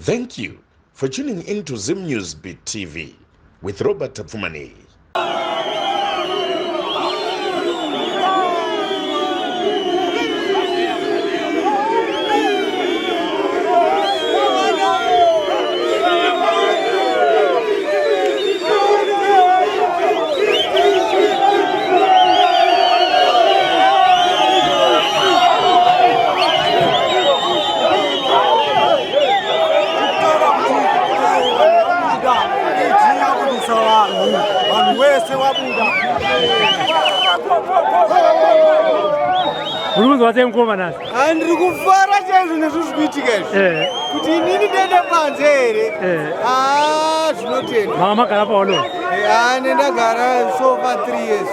Thank you for tuning in to Zim News Beat TV with Robert Tapfumani. Vanhu wese wabuda. Uri kunzwa sei mukoma nhasi? Ah, ndiri kufara chaizvo nezvo zviri kuitika izvi Eh, kuti inini ndende panze here Eh. Ah, zvinotendwa mama magara paolo. Ah, nendagara so far 3 years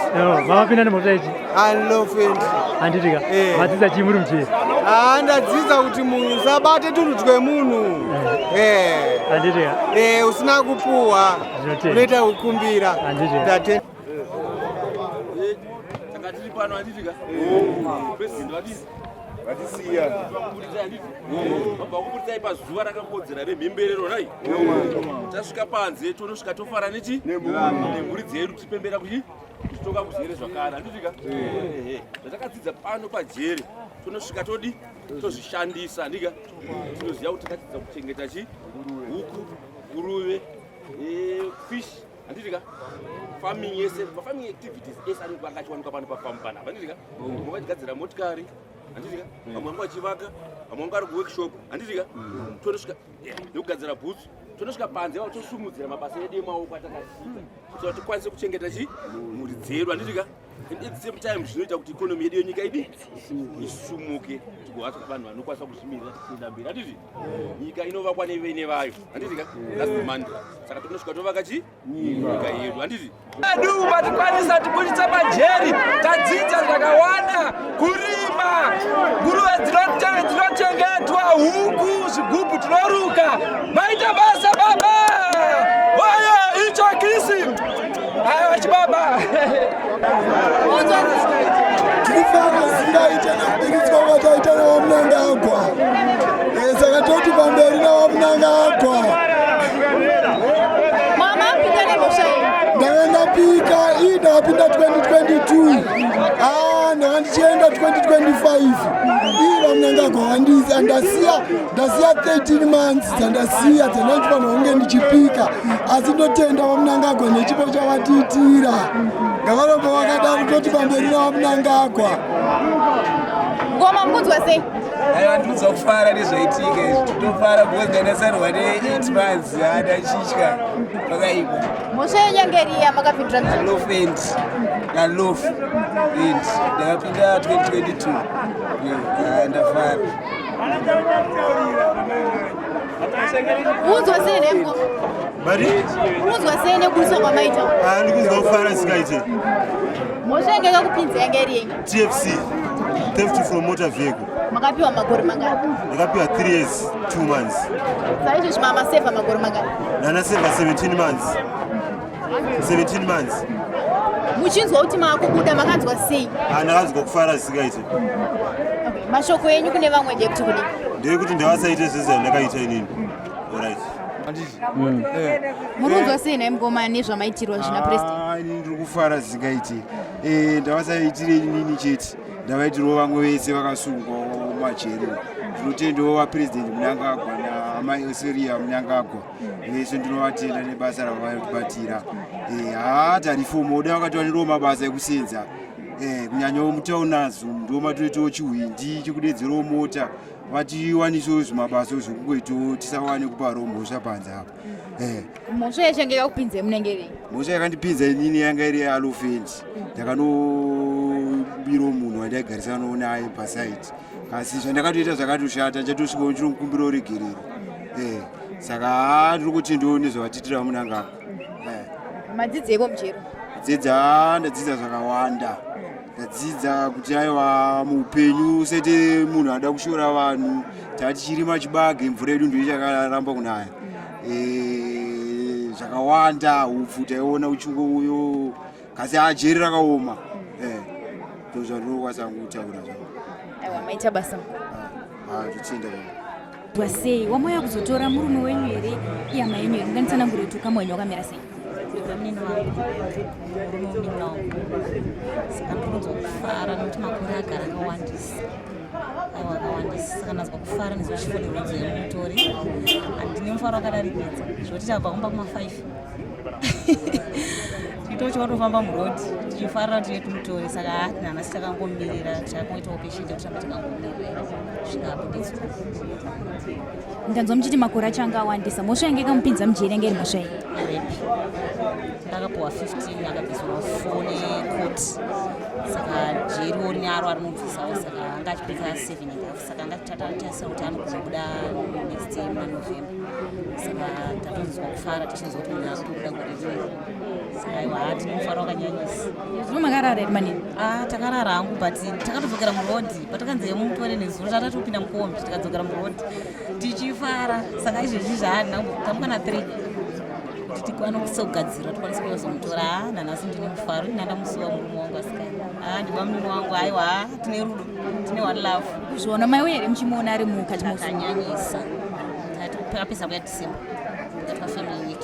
Mama pinda nemhosva ichi. unlawful Handiti ka. Eh. Madzidza chii muri mujeri? Ah, ndadzidza kuti munhu usabate tunhu twemunhu Eh. Handiti ka. Eh, usina kupuhwa Zvinotendwa. unoita kukumbira Handiti ka. Ndatenda. Tanga tiri pano handiti ka? President vadii? Vatisiya. Vakuburitsai handiti? Vabva vakuburitsai pazuva rakakodzera remhemberero rai. Tasvika panze tonosvika tofara nechi? Nemhuri dzedu tichipembera kuchi? Tichitoka kujere zvakare handiti ka? Ehe. Zvatakadzidza pano pajere tonosvika todi tozvishandisa handiti ka? Tinoziva kuti takadzidza kuchengeta chi? Huku, nguruve, eh, fish handiti ka farming yese mafarming activities ese anenge achiwanikwa pano pafamu panapa handiti ka vamwe vachigadzira motikari handiti ka vamwe vanga vachivaka vamwe vanga vari kuworkshop handiti ka tonosvika nekugadzira bhutsu tonosvika panze vavo tosumudzira mabasa edu emaoko atakasika kuti tikwanise kuchengeta chi mhuri dzedu handiti ka and at the same time zvinoita kuti economy yedu yenyika idi isumuke tigova vanhu vanokwanisa kuzvimirira tichienda mberi handiti nyika inovakwa nevene vayo handiti ka that's the mandate saka tonosvika tovaka chi nyika yedu handiti edu vatikwanisa tibuditsa majeri tadzidza zvakawanda kurima nguruve dzinochengetwa huku zvigubhu tinoruka maita basa baba oyo icho kisi aiwa chibaba Tirikufara zvisingaite nekuburitswa kwataita naVaMnangagwa. Eh, saka toti pamberi naVaMnangagwa. Mama apinda nemhosva iyi. Ndanga ndapika ii ndakapinda 2022 ah, ndanga ndichienda 2025 ii VaMnangagwa vandisa ndasiya ndasiya 13 months dzandasiya dzandandifanira kunge ndichipika asi ndotenda VaMnangagwa nechipo chavatiitira ngavarombe vakadaro toti pamberi naVaMnangagwa. Ngoma mukunzwa sei? Aiwa ndinonzwa kufara nezvaitika izvi totofara because ndandasarwa ne8 months ndachitya pakaipa. Mhosva yenyu yange iri yamakapindura mujeri. Lofend nalof and ndakapinda 2022 Yeah, ndafara. Mukunzwa sei nemgo? Mari? Mukunzwa sei nekuiswa kwamaita? Ah, ndikunzwa kufara zvingaite. Mhosva yange yakakupinza yange iri yenyu. TFC theft from motor vehicle. Makapiwa makore mangani? Ndakapiwa 3 years 2 months. Saizvozvi mamasevha makore mangani? Ndana seva 17 months. 17 months. Muchinzwa kuti maakubuda makanzwa sei? Ah, ndakanzwa kufara zvisingaite. Okay. Mashoko enyu kune vamwe ndeyekuti kudii? Ndeyekuti ndavasaite zvese zvandakaita inini. Alright. Muri kunzwa sei nhai mukoma nezvamaitirwa zvina president? Ah, inini ndiri kufara zvisingaite. Eh, ndavasaitire inini chete. Ndavaitirwo vamwe vese vakasungwa mumajeri. Ndinotendawo vapresident Mnangagwa naamai Auxilia Mnangagwa. Vese ndinovatenda nebasa ravanotibatira. Eh, haa tarifomu oda vakatiwanirawo mabasa ekusenza. Eh, kunyanyawo mutauni ndo matoitawo chihwindi chekudedzerawo mota vatiwanisewo zvimabasa zvekungoitawo tisawane kuparawo mhosva panze apa. Eh. Mhosva yacho yange yakakupinzai munenge iri? Mhosva yakandipinza inini yanga iri yealofendi. Ndakanobirawo munhu wandaigarisana naye pasaiti. Asi zvandakatoita zvakatoshata chatosvika ndichinomukumbira ruregerero. Eh, saka haa ndiri kuti ndione zvavatiitira VaMnangagwa. Eh. Madzidzeko mujeri? Dzidza ndadzidza zvakawanda. Ndadzidza kuti aiwa muupenyu usaite munhu anoda kushora vanhu. Tatichirima chibage mvura yedu ndiyo ichakaramba kunaya. Eh, zvakawanda hupfu taiona uchingouyo kasi ajeri rakaoma. Eh, ndozvandinokwanisa kutaura zvangu. Aiwa maita basa. Ah, totenda. Sei wamauya kuzotora murume wenyu here, ihama yenyu here? Munganditsanangurire kuti ukama hwenyu wakamira sei? Munini wangu, murume wemunini wangu. Saka ndiri kunzwa kufara nekuti makore agara akawandisa, aiwa, akawandisa. Saka ndanzwa kufara nezvo chifonero dzemutori. Handine mufaro wakadarikidza zvekuti tabva kumba kuma5 tichitochi watofamba murodhi tichifarira kuti timutori. Saka nanhasi takangomirira, takangoitawo patient yekuti tamba takangomirira kusvika abuditswa. Ndanzwa muchiti makore acho anga awandisa. Mhosva yange ikamupinza mujeri yange iri mhosva yei? Rape. Ndakapuwa 15, akabvisirwa 4 necourt. Saka jeriwo naro arinobvisawo, saka anga achipedza 7 and half. Saka anga tatatarisa kuti anogona kubuda next year muna November. Saka tatonzwa kufara tichinzwa kuti munhu akutobuda gore rineri. Saka aiwa, hatine mufaro wakanyanyisa. Zvino makarara here manini? Ah, takarara hangu, but takatodzokera murodhi patakanzi mutore nezuro. Tatatopinda mukombi, tikadzokera murodhi tichifara. Saka izvezvi zvaana tamuka na3 kuti tikwanise kugadzira, tikwanise kuzomutora. Ha, nanhasi ndine mufaro, ina ndamusuwa murume wangu asikana. Ha, ndiba munini wangu. Aiwa, ha, tine rudo, tine one love. Kuzviona maiwe here muchimuona ari mukati mosu? Takanyanyisa. Takapedzisa kuya December pakati pafamily week.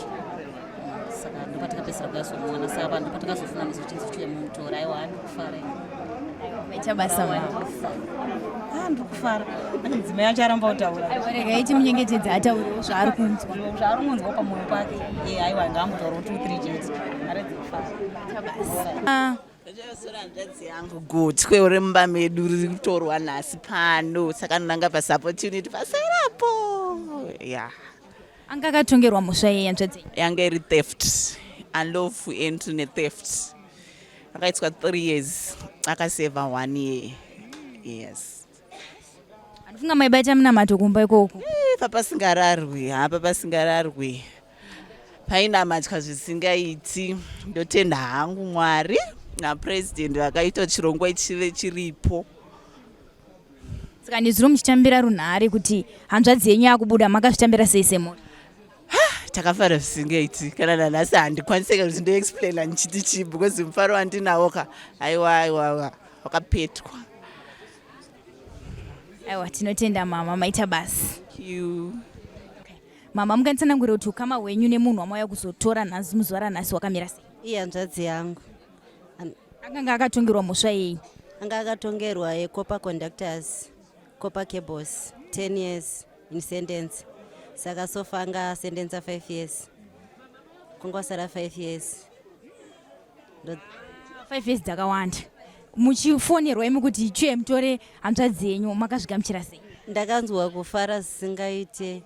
Saka ndopatakapedzisira kuyazomuona. Saka vanhu ndopatakazofuna nezochinzi chiuya mumutora. Aiwa, ndikufara. Maita basa, mani. Ah, ndiri kufara. Ane mudzimai acho aramba kutaura. Regai timunyengetedze ataurewo zvaari kunzwa. Zvaari kunzwa pamwoyo pake. E, aiwa, ngaambotaurawo 2 3 chete aredze kufara. Ah, Ndachasora hanzvadzi yangu, gotwe uri mumba medu riri kutorwa nhasi pano. Saka ndinanga paopportunity pasarapo ya. Anga akatongerwa mhosva yei hanzvadzi yenyu? Yanga iri theft, unlawful entry netheft. Akaitwa 3 years, akasevha 1 year, yes. Handifunga maibata munamato kumba ikoko. Eh, papasingararwi, hapa pasingararwi, painamatwa zvisingaiti. Ndotenda hangu Mwari napurezidendi vakaita chirongwa chive chiripo. Saka nezuro muchitambira runhare kuti hanzvadzi yenyu yakubuda, makazvitambira sei semhuri? Takafara zvisingaiti. Kana nanhasi handikwaniseka kuti ndoexplaina ndichiti chii, because mufaro wandinawo ka, aiwa, aiwa, wakapetwa. Aiwa, tinotenda mama, maita basa. Thank you. Mama, munganditsanangurira kuti ukama hwenyu nemunhu wamauya kuzotora nhasi, muzuva ranhasi, wakamira sei? Iye hanzvadzi yangu. Akanga akatongerwa mhosva yei? Anga akatongerwa yecopper conductors, copper cables, 10 years in sentence. Saka so far anga asentensa 5 years, kungosara 5 years. 5 years dzakawanda. Muchifonerwa imi kuti chiuye mutore hanzvadzi yenyu, makazvigamuchira sei? Ndakanzwa kufara zvisingaite,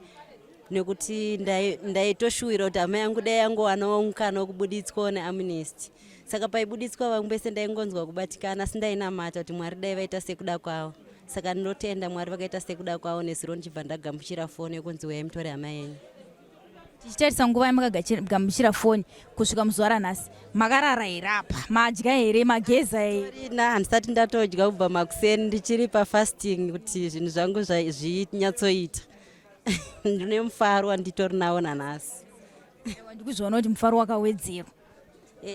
nekuti ndaitoshuwira kuti hama yangu dai yangowanawo mukana wekubuditswawo neamnesty. Saka paibuditswa vamwe vese ndaingonzwa kubatikana, asi ndainamata kuti Mwari dai vaita sekuda kwavo. Saka ndinotenda Mwari vakaita sekuda kwavo nezuro, ndichibva ndagamuchira foni yekunzi uyai mutore hama yenyu. Tichitarisa nguva yamakagamuchira foni kusvika muzuva ranhasi, makarara here apa? Madya here? Mageza here? Na, handisati ndatodya kubva makuseni. Ndichiri pafasting kuti zvinhu zvangu zvinyatsoita. Ndine mufaro wanditori nawo nanhasi. Ndikuzviona kuti mufaro wakawedzerwa.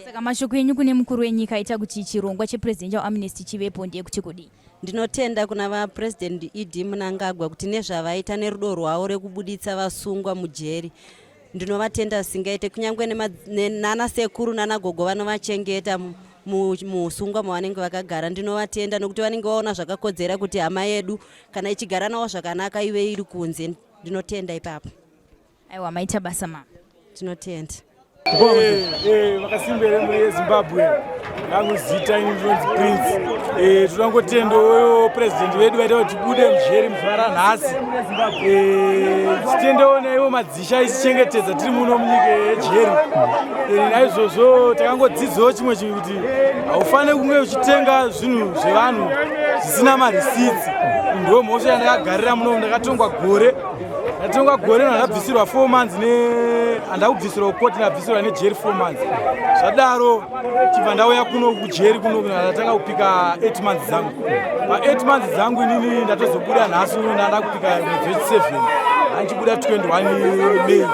Saka mashoko enyu kune mukuru wenyika aita kuti chirongwa chepresidential amnesty chivepo ndeyekuti kudii? Ndinotenda kuna vapurezidendi ED Mnangagwa kuti nezvavaita nerudo rwavo rekubuditsa vasungwa mujeri. Ndinovatenda zvisingaite, kunyange nana sekuru nanagogo vanovachengeta musungwa mavanenge vakagara. Ndinovatenda nekuti vanenge vaona zvakakodzera kuti hama yedu kana ichigara navo zvakanaka ive iri kunze. Ndinotenda ipapo. Aiwa, maita basa, mama. Tinotenda. Vakasimbere mhuri yeZimbabwe, rangu zita ini ndinonzi Prince. Toda kungotendawo purezidendi vedu vaita kuti tibude mujeri muzuva ranhasi. Tichitendewo naivo madzisha aisichengetedza tiri muno munyika yejeri. Naizvozvo takangodzidzawo chimwe chinhu, kuti haufaniri kunge uchitenga zvinhu zvevanhu zvisina marisitsi. Ndo mhosva yandakagarira muno. Ndakatongwa gore, ndatongwa gore, ndandabvisirwa 4 months ne handakubvisirwa kukoti, ndabvisirwa nejeri 4 months. Zvadaro chibva ndauya kuno kujeri kuno, ndatanga kupika 8 months dzangu. Pa8 months dzangu inini ndatozobuda nhasi uno, ndanda kupika mwedzi wechi7, handichibuda 21 May.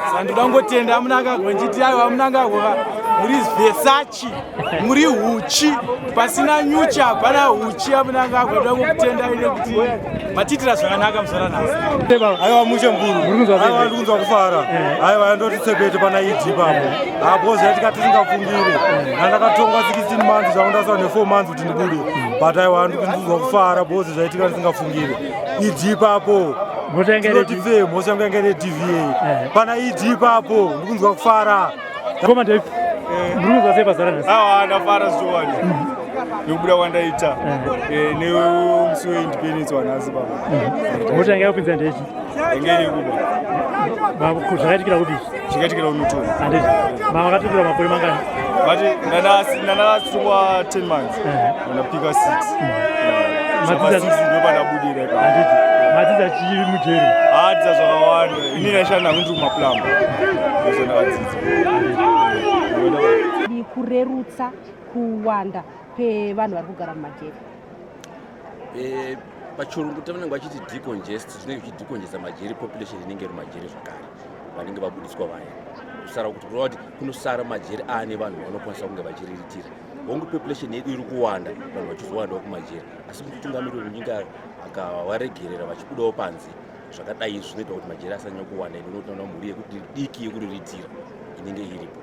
Saka ndoda kungotenda Munangagwa, ndichiti aiwa, Munangagwa. Muri Versace, muri huchi, pasina nyuchi hapana huchi. AMnangagwa toda kukutendai nekuti matiitira zvakanaka muzora nhasi. Aiwa, mushe mukuru, aiwa, ndikunzwa kufara. Aiwa, ndoti tsepete pana ED ipapo apo zvaitika tisingafungiri. Nandakatongwa 16 months, zvangu ndaswa ne4 months kuti ndibude, but aiwa, ndikunzwa kufara because zvaitika ndisingafungiri. ED ipapo. Mhosva yanga iri Tinoti pfe, mhosva yangu yanga iri DVA. Pana ED ipapo, ndikunzwa kufara. Koma Dave, muri kunzwa sei pazara nhasi? Awa, ndafara zvichowani nekubuda kwandaita nemusi weindependence wanhasi papa. Mhosva yanga yakupinza ndechi? Yange iri kuba. Zvakaitikira kupi? Zvakaitikira kuNorton. Handiti makatotora makore mangani? But ndandasungwa 10 months, ndandapika 6. Saka 6 ndopandabudira ipapo. Handiti madzidza chii mujeri? Adzidza zvakawanda. Ini ndaishanda kunzi kumaplumber, ndozvandakadzidza. Kurerutsa kuwanda kwevanhu vari kugara mumajeri. Pachirungu tavanenge vachiti decongest, zvinenge zvichidecongesta majeri, population inenge iri majeri zvakare, vanenge vabudiswa vaya kusara, kuti kureva kuti kunosara majeri aane vanhu vanokwanisa kunge vachiriritira. Hongu, population yedu iri kuwanda, vanhu vachizowandawo kumajeri, asi mutungamiri wenyika akavaregerera vachibudawo panze zvakadai, zvinoita kuti majeri asanyanya kuwanda, ende unotoona mhuri yekuti diki yekuriritira inenge iripo.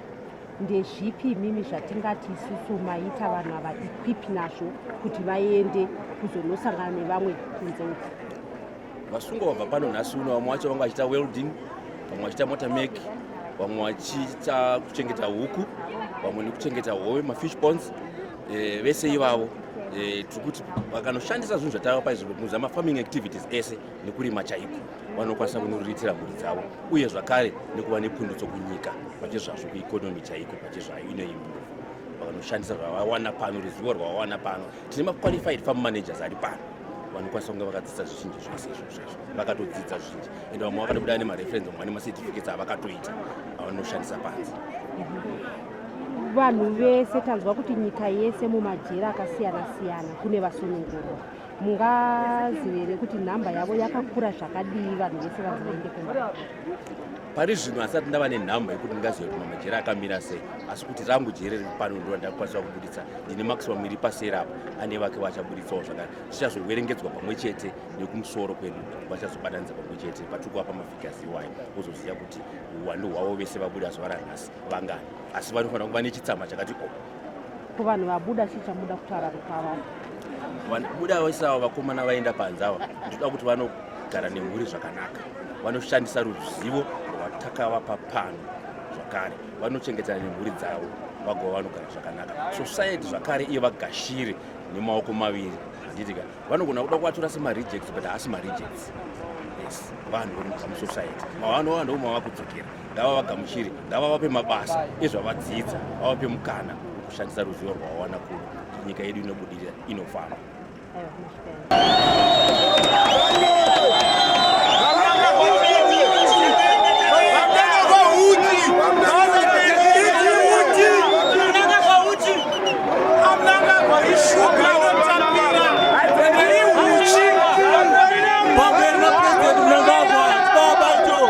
Ndezvipi imimi zvatingati isusu maita vanhu ava equip nazvo kuti vaende kuzonosangana nevamwe kunze uku? Vasungwa vabva pano nhasi uno, vamwe vacho vanga vachiita welding, vamwe vachiita motor mech, vamwe vachiita kuchengeta huku, vamwe nekuchengeta hove, mafish ponds. Vese ivavo tiri kuti vakanoshandisa zvinhu zvatavapa izvo muza mafarming activities ese nekurima chaiko, vanokwanisa kunoriritira mhuri dzavo, uye zvakare nekuva nepundutso kunyika pachezvazvo, kueconomy chaiko pachezvayo inoimprove vakanoshandisa zvavawana pano, ruzivo rwavawana pano. Tine maqualified farm managers ari pano vanokwanisa kunge vakadzidza zvizhinji zvese izvozvo izvo, vakatodzidza zvizhinji, ende vamwe vakatobuda nemareference, vamwe vane macertificates avakatoita avanoshandisa panze. Vanhu vese, tanzwa kuti nyika yese mumajeri akasiyana siyana kune vasunungurwa. Mungazive here kuti nhamba yavo yakakura zvakadii, vanhu vese vanzi vaende kumba? Pari zvino hasati ndava nenhamba yekuti ndingaziva kuti mamajeri akamira sei, asi kuti rangu jeri riri pano ndo randakwanisa kubuditsa. Ndine maximum iri paseri apa, ane vake vachabuditsawo zvakare, zvichazoverengedzwa pamwe chete nekumusoro kwedu, vachazobatanidza pamwe chete patiri kuvapa mafigures iwayo, wozoziva kuti uwandu hwavo vese vabuda zuva ranhasi vangani, asi vanofanira kuva nechitsama chakati o. Kuvanhu vabuda, chii chamuda kutaura kwavari? Vabuda vese ava, vakomana vaenda panze ava, ndinoda kuti vanogara nemhuri zvakanaka, vanoshandisa ruzivo rwatakavapa pano zvakare, vanochengetana nemhuri dzavo, vagova vanogara zvakanaka. Society zvakare iye vagashire nemaoko maviri, handitika? Vanogona kuda kuvatora semarejects, but haasi marejects. Yes, vanhu vari musociety mavanova ndo mava kudzokera. Ngavavagamuchire, ngavavape mabasa ezvavadzidza, vavape mukana wekushandisa ruzivo rwavawana kuno, kuti nyika yedu inobudirira, inofamba. Aiwa, masvika. Pamberi naPurezidendi Mnangagwa, chibaba icho.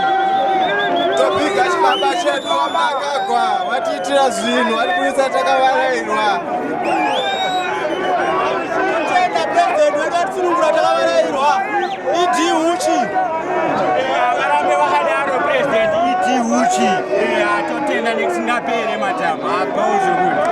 Tobika chibaba chedu vaMnangagwa, vatiitira zvinhu, vatibudisa takavarairwa. Tenda president wedu atisunungura takavarairwa. ED huchi. Varambe vakadaro, President ED huchi. Totenda nekusingapere, matama apauze kuti.